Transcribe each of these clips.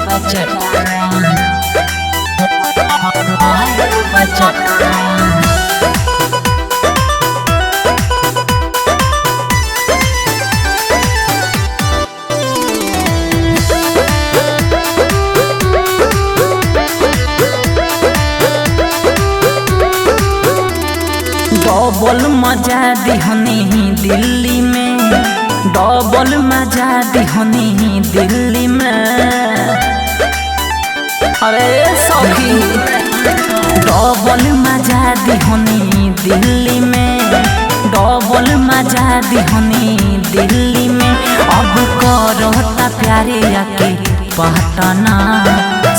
बचटाना, भइल बचटाना। डबल मजा दिहनी दिल्ली में, डबल मजा दिहनी दिल्ली में। अरे सखी, डबल मजा दिहनी दिल्ली में, डबल मजा दिहनी दिल्ली में। अब करता प्यारे आके पहटना,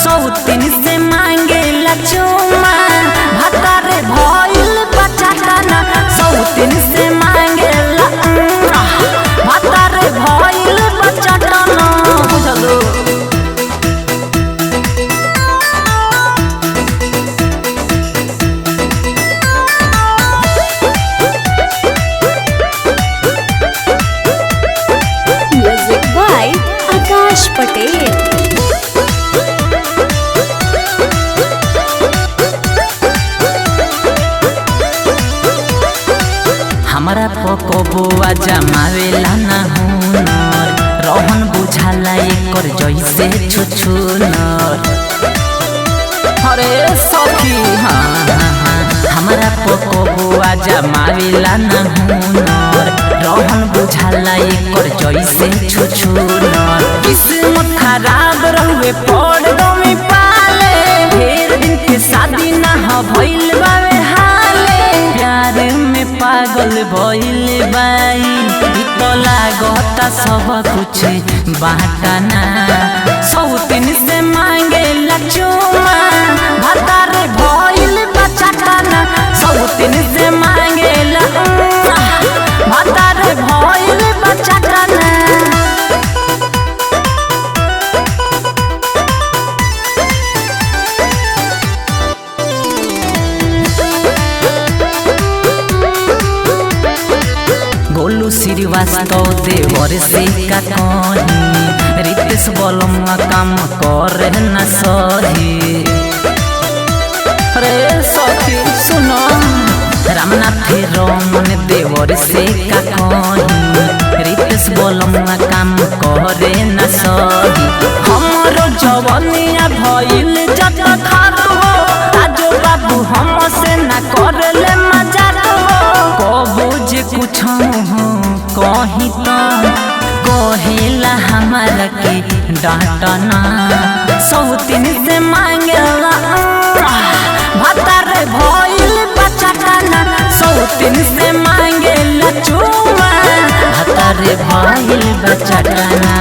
सौतीन से मांगे चुमा, भतारे भइल बचाटाना। सौतीन से मांगे भतारे भइल बचाटाना। बुझलो? Music by Akash Patel. हमारा पकबुआ जमावेला ना हुनर, रोहन बुझाला एकर जैसे छुछुनर। अरे सखी, हाँ हाँ हाँ, हमारा पकबुआ जमावेला ना हुनर, रोहन बुझाला एकर जैसे छुछुनर। किस्मत खराब रहुए पड़ गमी पाले, ढेर दिन के शादी ना हो भइल बावे हाले। प्यार में पागल भइल बाई, इ तो लागता सब कुछ बाटना। सौतीन से मांगे चुमा, भतारे भइल बचाटाना। सौतीन से मांगे भतारे भइल बचाटाना। गोलू श्रीवास्तव देवर से का कही, रितेश बलमुआ काम करे न सही। अरे सखी सुनो, रामनाथ रमन देवर से का कही, रितेश बलमुआ काम करे न सही। हमरो जवनिया भइल जत खात हो, राजो बाबू हमसे न करले मजाक हो। कबो जे कुछ हो कही त कहेला हमारा के डांटना। सौतीन से मांगेला भतारे भइल बचाटाना। सौतीन से मांगेला चुमा, भतारे भइल बचाटाना।